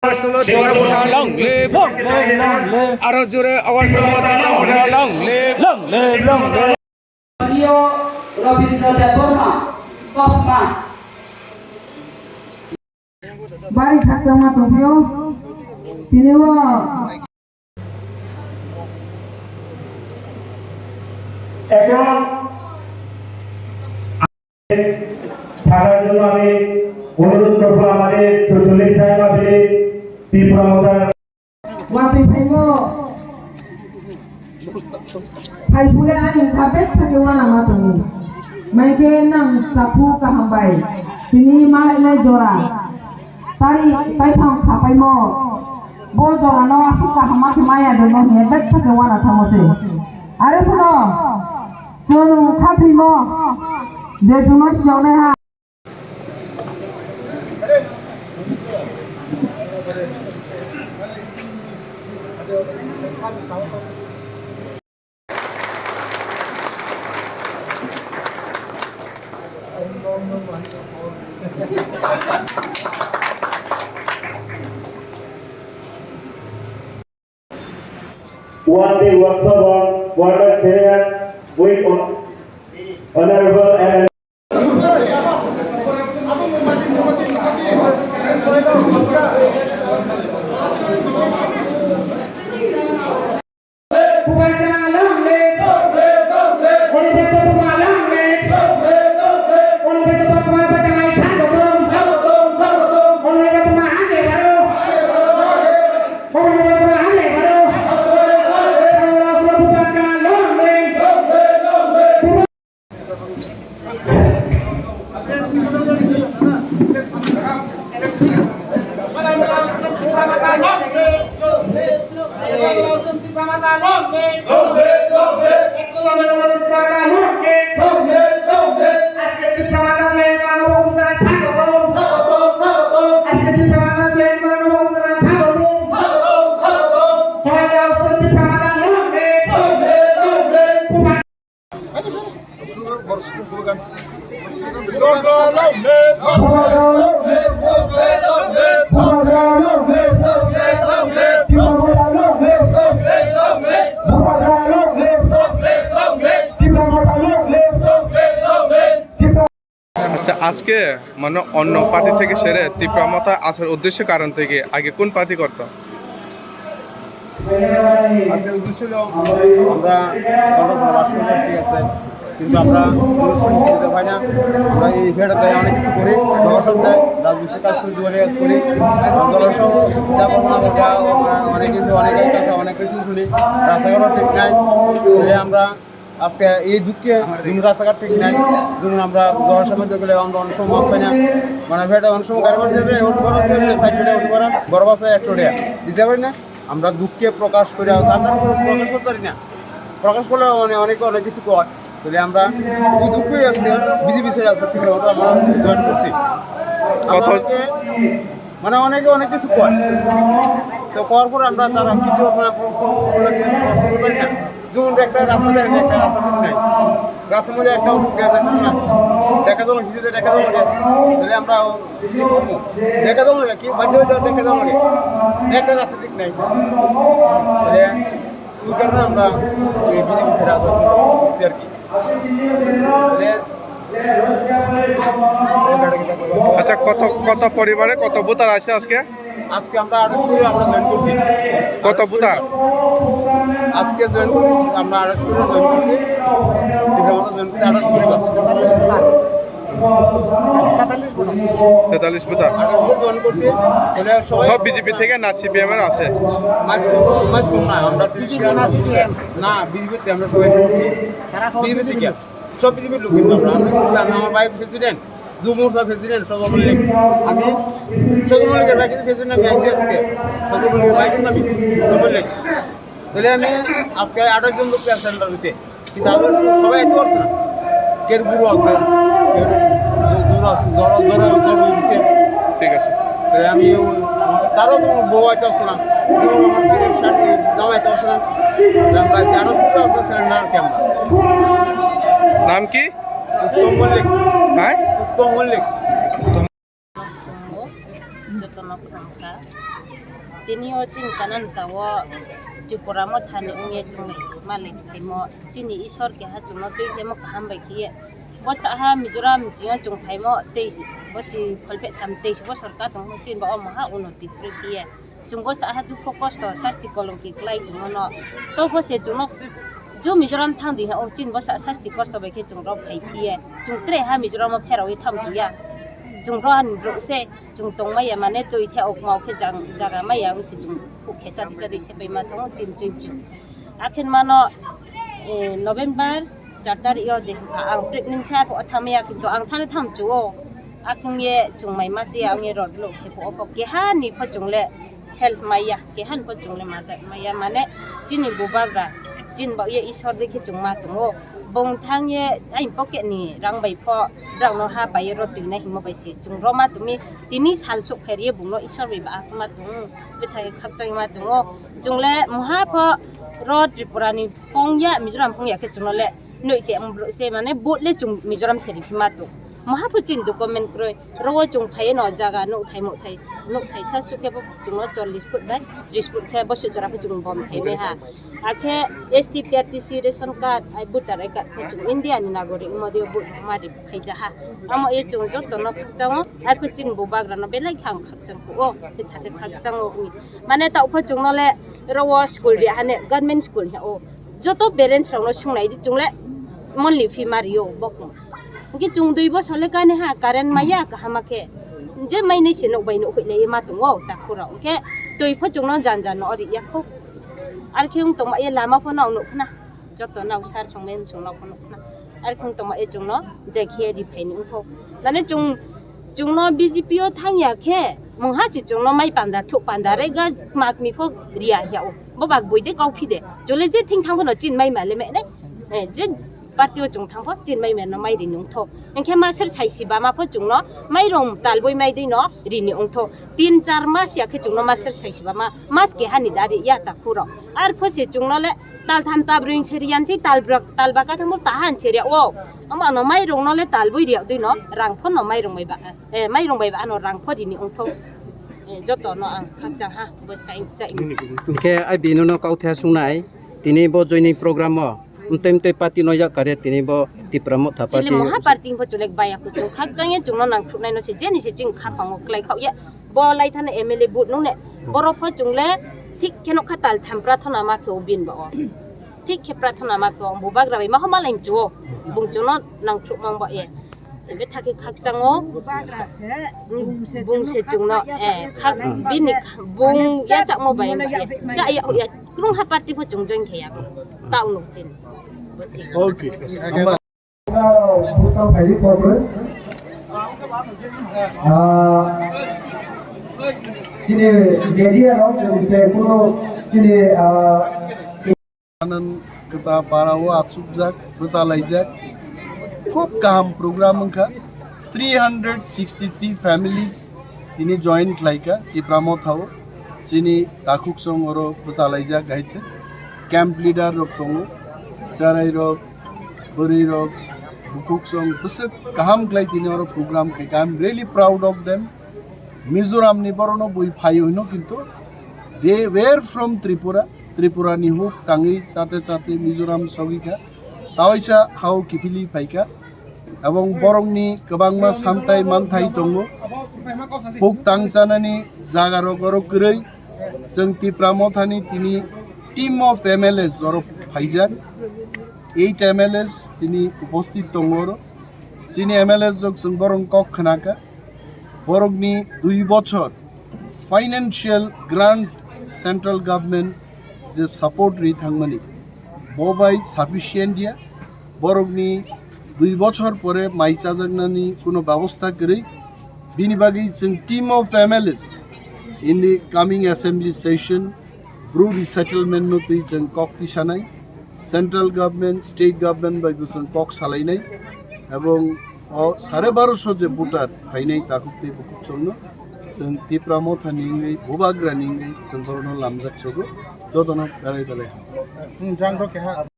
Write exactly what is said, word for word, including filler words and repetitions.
Awaaz tulo Tipra Motha long live. Long live, long live. Aro jore awaaz tulo Tipra Motha long live. Long live, long live. Iyo Rabindra Debbarma, Chosma. Bari khakchangma tongphio. Tini o এখন থাকার জন্য আমি অনুরোধ করবো আমাদের চৌচল্লিশ সাহেব আবিরে ত্রিপুরা মতার Watwi phaimo. Phai phule ani wngkha bek thake uanama tongo. Maikhe nang takhuk kaham bai. Tini malainai jora. Tari taiphang khapaimo. Bo jorano aswk kaham ma khe maya de no hiya bek thake uana thangmo se. Are phuno chwng khaphimo. Je chwngno siyoknai ha. One day workshop on workers' failure with Hon-, Honorable M L A. আচ্ছা, আজকে মানে অন্য পার্টি থেকে সেরে তিপ্রা মথা আসার উদ্দেশ্য কারণ থেকে আগে কোন পার্টি করতো? আজকের উদ্দেশ্য হলো আমরা গণতন্ত্র বাস করি, ঠিক আছে, কিন্তু আমরা কোনো সুযোগ সুবিধা পাই না। আমরা এই ফেরত দেয় অনেক কিছু করি, সংগঠন দেয়, রাজমিস্ত্রি কাজ করি, জুয়ারি কাজ করি, জনসহ তেমন আমরা অনেক কিছু, অনেক কাছে অনেক কিছু শুনি, রাস্তাঘাটও ঠিক নাই। তাহলে আমরা আজকে এই দুঃখে যেমন রাস্তাঘাট ঠিক নাই, যেমন আমরা জলের সময় দেখলে আমরা অনেক সময় মাছ পাই না, মানে ফেটে অনেক সময় গাড়ি ভাড়া দিয়ে উঠে পড়া, চারশো টাকা উঠে পড়া, বড় বাসে একশো টাকা দিতে পারি না। আমরা দুঃখে প্রকাশ করে কান্নার উপরে প্রকাশ করতে পারি না, প্রকাশ করলে মানে অনেকে অনেক কিছু কয়। তাহলে আমরা ওই দুঃখই আজকে বিজেপি ছেড়ে আজকে ঠিক মতো আমরা জয়েন করছি। কত? আমাদেরকে মানে অনেকে অনেক কিছু কয়, তো করার পর আমরা তারা কিছু মানে প্রশ্ন করি না। যেমন একটা রাস্তা দেখেন, একটা রাস্তা ঠিক নাই, রাস্তার মধ্যে একটা দেখা যাবে, হিসেবে দেখা যাবে, তাহলে আমরা কি করবো? দেখা যাবে না কি? বাধ্য হয়ে দেখা যাবে না, একটা রাস্তা ঠিক নাই। তাহলে ওই কারণে আমরা এই বিজেপি ছেড়ে আসতে হচ্ছে আর কি। তাহলে আচ্ছা, কত, কত পরিবারে কত ভোটার আছে আজকে? আজকে আমরা আঠাশ করে আমরা জয়েন করছি। কত ভোটার? আজকে জয়েন করছি আমরা আঠাশ করে জয়েন করছি। ঠিক আছে, আমরা জয়েন করছি আঠাশ করে। তেতাল্লিশ ভোটার। তেতাল্লিশ ভোটার। আঠাশ করে জয়েন করছি। মানে সবাই সব বিজেপি থেকে না সিপিএম এর আছে? মাঝখানে, মাঝখানে না, আমরা বিজেপি না সিপিএম? না, বিজেপি তে আমরা সবাই বিজেপি থেকে। সব বিজেপির লোক কিন্তু আমরা, আমরা কিন্তু না, আমার ভাই প্রেসিডেন্ট, যুব মোর্চা প্রেসিডেন্ট সজল মল্লিক। আমি সজল মল্লিকের ভাই কিন্তু প্রেসিডেন্ট, আমি আইসি আজকে। সজল মল্লিকের ভাই কিন্তু আমি সজল মল্লিক। তাহলে আমি আজকে আঠাশ জন লোক সেন্টার হয়েছে, কিন্তু আমরা সবাই আইতে পারছে না। কেউ বুড়ো আছে, কেউ জ্বর আছে, জ্বর, জ্বর, জ্বর হয়ে গেছে। ঠিক আছে। তাহলে আমি তারও তো বউ আছে আসছে না, কেউ আমার শার্ট জামাইতে আসছে না। আমরা আছি আঠাশ ফুট আছে সিলিন্ডার ক্যামেরা। নাম কি? উত্তম মল্লিক। হ্যাঁ? উত্তম মল্লিক। যত নতুন Tini o chini Kananata o Tripura Mothani wngya chwngwi malai khaimo chini Isor keha chwngno twi khaimo kaham bai khiye. Bo saha Mizoram chwngno chwng phaimo tei bosi kholpeh tham teis bosor ka tongmo chini ba omo ha unnoti kwrwi khiye. Chwng bo saha dukho kosto sasti kolongki klai tongmano. To bo se chwngno jo Mizoram thang di ha o chini bo sa sasti kosto bai khe chwng rok phai khiye. Chwng tre ha Mizoram o pherawi tham chuya. Chwng rohan bro se chwng tongmaya mane twi the okma o khe jang-, jaga maya wngse chwng khuk khe chadi chadi sepai ma thango chim chim chim. Akhen mano, eh, November char tarik yo de ha ang pregnant sa pho thamaya kintu ang thani tham chuo. Akhung ye chwng mai ma chi ang ye rod lo khe pho pho keha ni pho chwng le help maya, keha ni pho chwng le ma maya mane chini bubagra chini ba ye Isor de khe chwng ma tongo. Bong thang ye ain pocket ni rang bai pho drang no ha pai ye rod twi na himo bai si chwng roma tumi tini sal sok pher ye bung no Isor bai ba ma tong bethai khakchang ma tongo. Chwng le moha pho ro Tripura ni phongya, Mizoram phongya khe chwngno le noi te ambruk se mane vote le chwng Mizoram se riphi ma tong. Moha pho chin document kroi. Ro o chwng phai no jaga nuk thai muk thai, nuk thai sa su khe bo chwngno chollish foot bai tris foot khe bo su jora pho chwng bom thai bai ha. Akhe S T, P R T C, ration card, ai voter I card pho chwng India ni nagorik modi o vote ma ri phai ja ha. Amo e chwng joto no khakchang o, ar pho chin bubagra no belai khang khakchang pho o, khe thakhe khakchang o. Mane tao pho chwngno le ro o school ri hane government school he o. Joto parents rok no sungnai di chwng le monthly fee ma rio bokno. Hwnkhe chwng dui bosor le kani ha current maya kaham khe. Je mai nai se nuk bai nuk huilai ma tongo takhuk rok. Hwnkhe twi pho chwngno jan jan no ori ya kho. Ar khe wng tongma ye lama pho no nuk khna. Joto nao sir songmai wng chwng nao phano khna. Ar khung tongma e chwngno jai khe ri phaini wngthok. Nane chwng, chwngno B J P o thangya khe mungha si chwngno mai panda thuk panda re ga mak mi pho riya hiya o. Bo bak bui de kau phi de. Chole je thing thang phano chin mai ma le me ne. Eh, je party o chwng thang pho chin mai ma no mai ri nung tho. Hwnkhe ma ser sai si ba ma pho chwngno mai rong tal boi mai de no ri ni wngthok. Tin char mas ya khe chwngno ma ser sai si ba ma mas keha ni da ri ya takhuk rok. Ar pho se chwngno le tal tham ta brwi se riyan se tal brak, tal baka thamo tahan se ria o. Ama no mai rong no le tal bui ria dui no rang pho no mai rong bai ba. Eh, mai rong bai ba ano rang pho ri ni ongtho. Eh, joto no ang khakchang ha bo sai sai. Hwnkhe ai bini no kau the sungnai tini bo joining program o mtei mtei party no yak kare tini bo Tipra Motha chili party. Moha party pho chulek baya kuchung khakchang ye chwngno nang thuknai no se jeni se ching khapang o klai khao ye. Bo lai thani M L A vote nung ne. Borok pho chwng le thik khe nokha tal tham prathona ma khe o bin ba o. Thik khe prathona ma khe o bubagra bai ma homa lai chu o. Bung chwngno nang thuk mang ba e. Ebe thakhe khakchang o. Bung se chwngno, eh, khak bini bung ya chak mo bai ba e. Cha ya ya krung ha party pho chwng join khe ya. Ta unuk chin. Okay. Bwskang phaidi pokwe. Ah, chini media rok se kuno chini, ah, Anan kwta para o achukjak, bwchalaijak. Khub kaham program wngkha. Three hundred sixty three families tini join khlaikha Tipra Motha o. Chini takhuk song oro bwchalaijak hai se. Camp leader rok tongo, charai rok, bwrwi rok, bukhuk song bwswk kaham khlai tini oro program khaikha. I am really proud of them. Mizoram ni borok no bui phaio hino kintu they were from Tripura. Tripura ni huk tangwi chate chate Mizoram sogwi kha. Taoisa hao kiphilwi phaikha. Ebong borokni kwbangma samtai manthai tongo. Huk tang chanani jaga rok oro kwrwi. Chwng Tipra Mothani tini team of M L As oro phaijak. Eight M L As tini uposthit tongo oro. Chini M L As rok chwng borok kok khnakha. Borokni dui bochor financial grant central government je support ri thangmani, bo bai sufficient ya. Borokni dui bochor pore mai chajaknani kuno babostha kwrwi. Bini bagwi chwng team of M L As in the coming assembly session Bru resettlement no twi chwng kok tisanai, central government, state government bai bo chwng kok salainai, ebong o sare baroso je voter phainai takhuk tei bukhuk chwngno chwng Tipra Motha ni wngwi, Bubagra ni wngwi chwng borokno lamjak sogo, jotono belai belai. Hmm, jang rok keha.